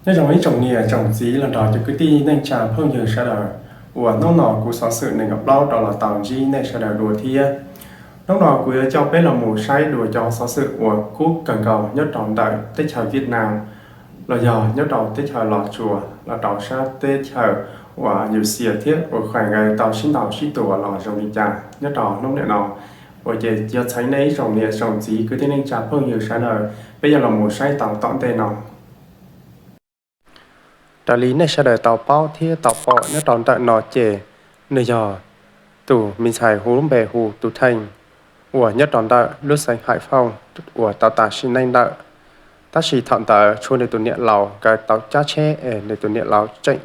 Nyob zoo ib tsoom niam tsoom txiv los nrog cov kwv tij neej tsa phooj ywg sawv daws, uas hnub no kuv xov xwm nees nkaum plaub rov los tau ntsib nej sawv daws dua thiab. Hnub no kuv yuav coj peb los mus saib dua cov xov xwm uas kub kawg nkaus nyob rau ntawm teb chaws Vietnam, los yog nyob rau teb chaws Los Tsuas los rau sab teb chaws uas Yuv Xias thiab uas Khuais Nkaus tau sib ntaus sib tua los zoo li cas nyob rau hnub niaj no. Uas ces yog txheeb nej ib tsoom niam tsoom txiv kwv tij neej tsa phooj ywg sawv daws, peb yuav los mus saib tau tom ntej no. Raws li nej sawv daws tau paub thiab tau pom nyob rau ntawm no ces nws yog tus me ntxhais hu lub npe hu tus Theej uas nyob rau ntawm lub xeev Hais Fooj uas tau tas sim neej ntawd. Tab sis thaum ntawd tshuav nws tus niam laus nkawd tau cab tsheb es nws tus niam laus tseem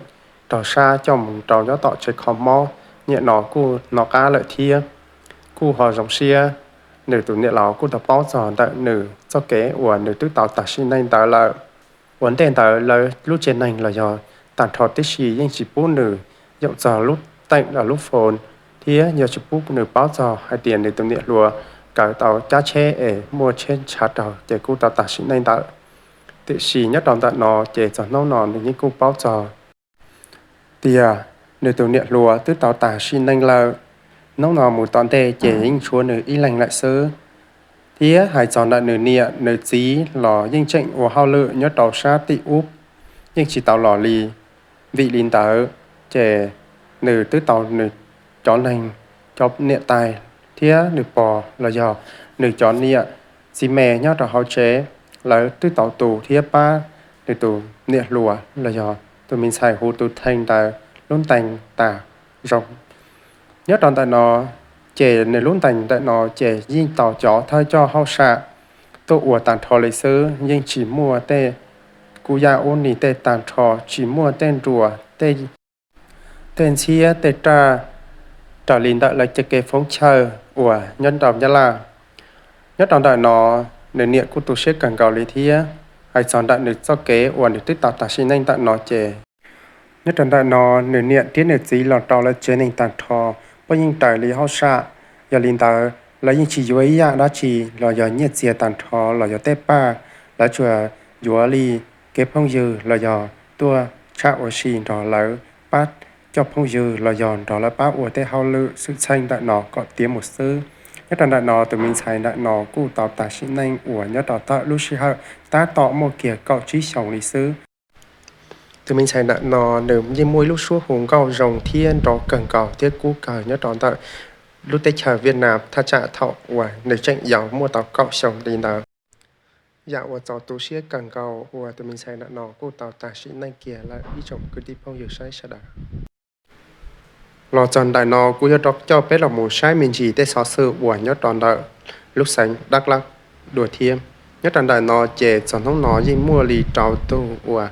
raug sab coj mus rau nyob tom tsev kho mob, niaj no kuj nov qab lawm thiab kuj ho zoo siab. Nws tus niam laus kuj tau paub txog ntawm nws txoj kev uas nws twb tau tas sim neej ntawd lawm. Ua ntej ntawd lawv lub tsev neeg los yog tag nrho tib si yeej tsis pub nws yaum txog lub teem los lub phone, thiab yog tsis pub nws paub txog hais tias nws tus niam hluas nkawd tau cab tsheb es muaj tsheb ntshav raug ces kuj tau tas sim neej ntawd. Tiam sis nyob rau ntawm no ces txog hnub no nws yeej kuj paub txog tias nws tus niam hluas twb tau tas sim neej lawm. Hnub no mus tom ntej ces yeej tshuav nws ib leeg lawm xwb. Thiab hais txog ntawm nws niam nws txiv los yeej tseem ua hauj lwm nyob rau sab tim ub, yeej tsis tau los li. Vim li ntawd ces nws twb tau nws cov neeg, cov niam tais thiab nws pog los yog nws cov niam txiv me nyob rau hauv tsev, lawv twb tau tu thiab pab nws tus niam hluas los yog tus me ntxhais hu tus Theej ntawd lub ntees tas zoo. Nyob rau ntawm no ces nws lub ntees ntawm no ces yeej tau cov thawj coj hauj sam tuaj ua tag nrho li xwb, yeej tsis muaj tej kuj yam ub ni tej tag nrho, tsis muaj tej nruas, tej ntxhiab tej raj raws li ntawm lawv cov kev foob chaw uas nyob rau Nyab Laj. Nyob rau ntawm no nws niam kuj tu siab kawg nkaus li thiab. Hais txog ntawm nws txoj kev uas nws twb tau tas sim neej ntawm no ces nyob rau ntawm no nws niam thiab nws txiv los rau lawv tsev neeg tag nrho, puab yeej raws li hauj sam. Yog li ntawd lawv yeej tsis yuav ib yam dab tsi los yog nyiaj txiag tag nrho los yog tej paj, lawv tsuas yuav li kev phooj ywg los yog tuaj tshaj ua si nrog lawv pab coj phooj ywg los yog nrog lawv pab ua tej hauj lwm xwm txheej ntawm no kom tiav mus xwb. Nyob rau ntawm no tus me ntxhais ntawm no kuj tau tas sim neej uas nyob rau tom lub sij hawm tab tom muaj kiag kaum tsib xyoos li xwb. Tus me ntxhais ntawm no nws yeej muaj ib lub suab hu nkauj zoo thiab nrov kawg nkaus thiab kub kawg nyob rau ntawm lub teb chaws Vietnam thaj tsam thaum uas nws tseem yau muaj tau kaum xyoo li ntawd. Yam uas txaus tu siab kawg nkaus uas tus me ntxhais ntawm no kuj tau tas sim neej kiag lawm ib tsoom kwv tij phooj ywg saib sawv daws. Los txog ntawm no kuv yuav rov coj peb los mus saib me ntsis tej xov xwm uas nyob rau ntawm lub xeev Dak Lak dua thiab. Nyob rau ntawm no ces txog hnub no yeej muaj li rau tug uas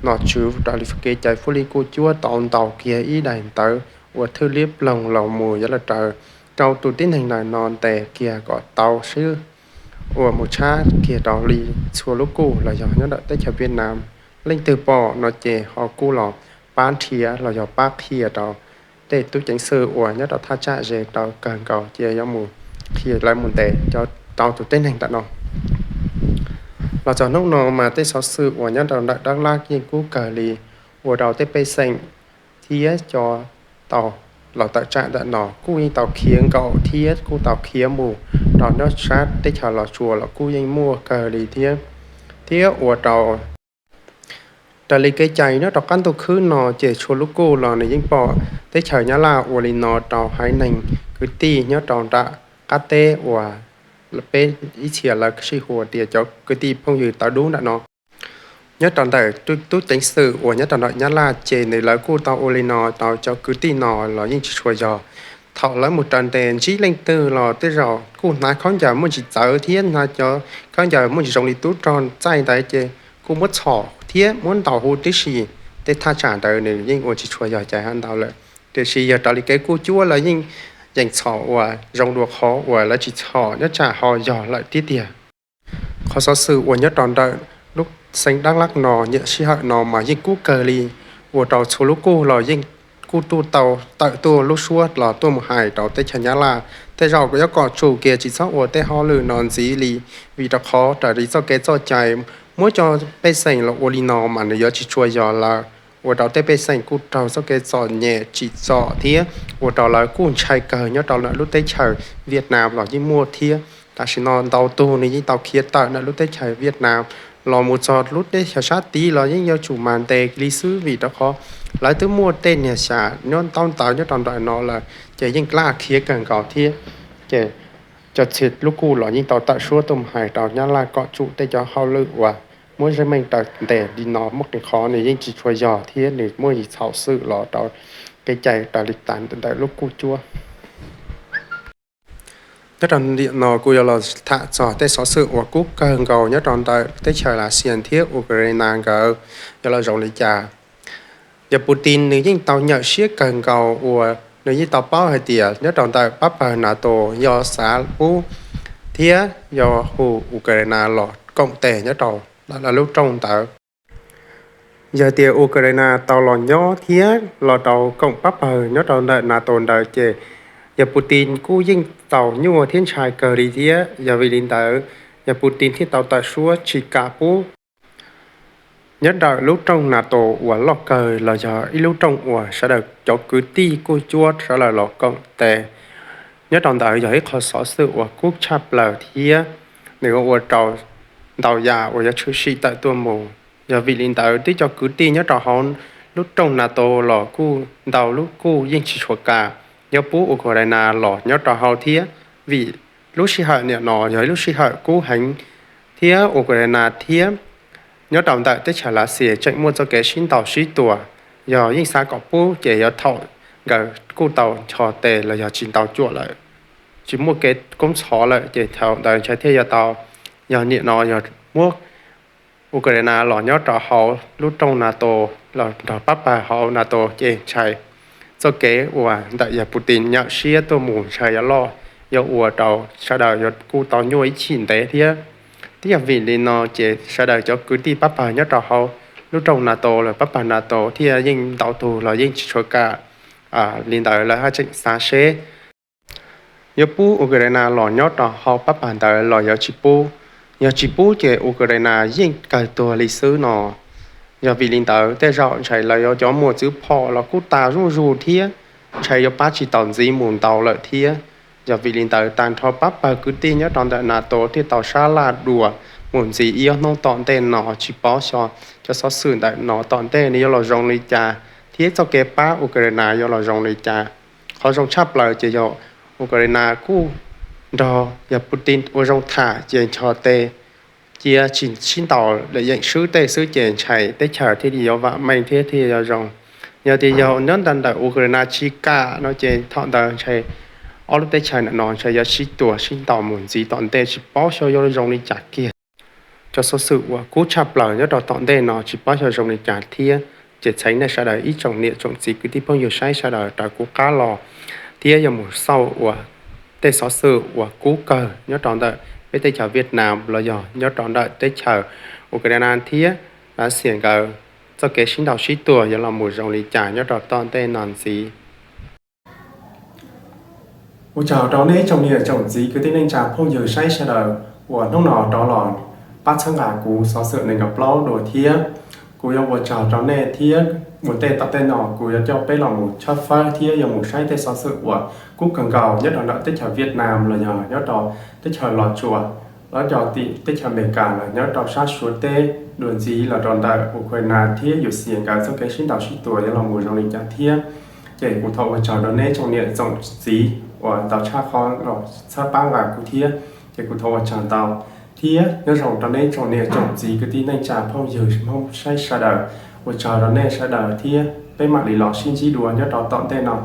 nom tswv raws li kev cai Fub Lis Kuj Cuab tau ntaus kiag ib daim ntawv uas thwj liab ploog los mus yuav los raws rau tus tib neeg ntawm no ntes kiag kom tau swb uas mus tshab kiag rau li txhua lub kuj los yog nyob ntawm teb chaws Vietnam. Leej twg pom no ces ho kuj los pab nrhiav los yog pab qhia rau tej tub ceev xwm uas nyob rau thaj tsam ze rau kawg nkaus ces yuav mus qhia lawv mus ntes rau tus tib neeg ntawm no. Los txog hnub no mas tej xov xwm uas nyob rau ntawm Dak Lak yeej kub kawg li, ua rau tej pej xeem thiab cov tau los tawm tsam ntawm no kuj yeej tau khiav nkaum thiab kuj tau khiav mus rau nyob sab teb chaws Los Tsuas los kuj yeej muaj kawg li thiab. Thiab ua rau raws li kev cai nyob rau qab ntuj khwb no ces txhua lub kuj los nws yeej pom teb chaws Nyab Laj ua li no rau haiv neeg kwv tij nyob rau nram qab teb uas peb ib txhia lawv sij hu tias cov kwv tij phooj ywg tawv dub ntawm no. Nyob rau ntawm tub ceev xwm uas nyob rau ntawm Nyab Laj ces nws lawv kuj tau ua li no rau cov kwv tij no los yeej tsis tshua yog. Thaum lawv mus raws ntes ntsib leej twg los tej zaum kuj hnav khaub ncaws muaj tsis txawv thiab hnav cov khaub ncaws muaj tsis zoo li tub rog txaij ntawd ces kuj muab txhom thiab muab ntaus huv tib si. Tej thaj tsam ntawd nws yeej ua tsis tshua yog cai hab ntau lawm. Tiam sis yog raws li kev kuj cuab lawv yeej yeem txhom uas zoo dua qhov uas lawv tsis txhom nyob tsam ho yog lawm tiag tiag. Qhov xov xwm uas nyob rau ntawm lub xeev Dak Lak no niaj sij hawm no mas yeej kub kawg li, ua rau txhua lub kuj los yeej kuj tuaj tau tawm tuaj lub suab los tuaj mus hais rau teb chaws Nyab Laj. Tej zaum kuv yuav kom tsum kiag tsis txhob ua tej hauj lwm no ntxiv li, vim rau qhov raws li txoj kev txoj cai Muab cov pej xeem los ua li no mas nws yuav tsis tshua yog lawm, ua rau tej pej xeem kuj raug txoj kev txom nyem tsim txom thiab ua rau lawv kuj ntshai kawg nyob rau ntawm lub teb chaws Vietnam los yeej muaj thiab. Tam sim no ntau tug nws yeej tau khiav tawm ntawm lub teb chaws Vietnam los mus txog lub teb chaws sab tid los yeej yuav tsum mag ntes li xwb, vim rau qhov lawv twb muaj tej niag xyam nyob ntaub ntawv nyob rau ntawm no lawm, ces yeej laj khiav kawg nkaus thiab. Ces cov txhia lub kuj los yeej tau tawm suab tuaj mus hais rau Nyab Laj kom tsum tej cov hauj lwm uas muab zej meej raws ntes li no muaj qee qhov nws yeej tsis tshua yog thiab nws muaj ib txhais xwm los rau kev cai raws li cas ntawm lub kuj cuab. Nyob rau ntawm no kuv yuav los tham txog tej xov xwm uas kub kawg nkaus nyob rau ntawm teb chaws Lav Xias thiab Ukraine nkawd yuav los zoo li cas. Yawg Putin nws yeej tau nyuaj siab kawg nkaus uas nws yeej tau paub hais tias nyob rau ntawm pab pawg NATO yog xav pub thiab yog hu Ukraine los koom tes nyob rau lawv lub rooj ntawd. Yog tias Ukraine tau los nyob thiab los rau koom pab pawg nyob rau ntawm NATO ntawd ces yawg Putin kuj yeej tau nyuaj thiab ntshai kawg li thiab. Yog vim li ntawd, yawg Putin thiaj tau tawm suab tsis kam pub nyob ntawm lub rooj NATO uas loj kawg los yog ib lub rooj uas sawv daws cov kwv tij kuj cuab sawv daws los koom tes. Nyob rau ntawd yog ib qho xov xwm uas kub tshaj plaws thiab nws ua rau ntau yam uas yuav tshwm sim tawm tuaj mus. Yog vim li ntawd, twb cov kwv tij nyob rau hauv lub rooj NATO los kuj ntau lub kuj yeej tsis tshua kam yuav pub Ukraine los nyob rau hauv thiab, vim lub sij hawm niam no yog ib lub sij hawm kub heev thiab Ukraine thiab nyob rau ntawm teb chaws Lav Xias tseem muaj txoj kev sib ntaus sib tua. Yog yeej xav kom pub ces yuav thaum nkawd kuj tau ncho tes los yog tsis ntau cuam lawm, tsis muaj kev koob txhov lawm ces thaum ntawd ntshai thiaj yuav tau. Yog niam no yog muab Ukraine los nyob rau hauv lub rooj NATO los nrog pab pawg hauv NATO ces ntshai txoj kev uas ntawm yawg Putin nyuaj siab tuaj mus ntshai yuav loj, yuav ua rau sawv daws yuav kuj tau nyuaj ib chim ntev thiab. Twb yog vim li no ces sawv daws cov kwv tij pab pawg nyob rau hauv lub rooj NATO los pab pawg NATO thiaj yeej ntau tug los yeej tsis tshua kam li ntawd, lawv haj tseem xav seb yuav pub Ukraine los nyob rau hauv pab pawg ntawd los yog tsis pub. Yog tsis pub ces Ukraine yeej kawg tuag li xwb no. Yog vim li ntawd tej zaum ntshai lawv yuav cov muas txwv phom los kuj tas zuj zus thiab, ntshai yuav pab tsis tau ntxiv mus ntau lawm thiab. Yog vim li ntawd tag nrho pab pawg kwv tij nyob rau ntawm NATO thiaj tau sab laj dua mus ntxiv ib ob hnub tom ntej no tsis paub xyov cov xov xwm ntawm no tom ntej nws yuav los zoo li cas thiab txoj kev pab Ukraine yuav los zoo li cas. Qhov zoo tshaj plaws ces yog Ukraine kuj nrog yawg Putin ua zoo tham ces ncho tes cia tsis sib ntaus lawm yeem swb tej xwb ces ntshai teb chaws thiaj li yuav vam meej thiab thiaj yuav zoo. Yog tias yog nyob ntawm Ukraine tsis kam no ces thaum ntawd ntshai ob lub teb chaws ntawm no ntshai yuav sib tua sib ntaus mus ntxiv tom ntej tsis paub xyov yuav zoo li cas kiag. Cov xov xwm uas kub tshaj plaws nyob rau tom ntej no tsis paub xyov zoo li cas thiab. Ces txhais nej sawv daws ib tsoom niam tsoom txiv kwv tij phooj ywg saib sawv daws raws kuv qab los thiab yuav mus xauj ua tej xov xwm uas kub kawg nyob rau ntawm peb teb chaws Vietnam los yog nyob rau ntawm teb chaws Ukraine thiab Lav Xias nkawd txoj kev sib ntaus sib tua yuav los mus zoo li cas nyob rau tom ntej no ntxiv. Ua tsaug rau nej tsoom niam tsoom txiv kwv tij neej tsa phooj ywg saib sawv daws uas hnub no rov los pab txhawb nqa kuv xov xwm nees nkaum plaub dua thiab. Kuv yuav ua tsaug rau nej thiab ua ntej tom ntej no kuv yuav coj peb los mus tshawb fawb thiab yuav mus saib tej xov xwm uas kub kawg nkaus nyob rau ntawm teb chaws Vietnam los yog nyob rau teb chaws Los Tsuas, los yog tim teb chaws Amelikas los nyob rau sab Suav teb dua ntxiv los rau ntawm Ukraine thiab Lav Xias nkawd txoj kev sib ntaus sib tua yuav los mus zoo li cas thiab. Ces kuv thov ua tsaug rau nej tsoom niam tsoom txiv uas tau tshaj qhov los txhawb pab nqa kuv thiab, ces kuv thov ua tsaug ntau. Thiab nyob zoo rau nej tsoom niam tsoom txiv kwv tij neej tsa phooj ywg Hmoob saib sawv daws, ua tsaug rau nej sawv daws thiab peb mam li los sib ntsib dua nyob rau tom ntej no.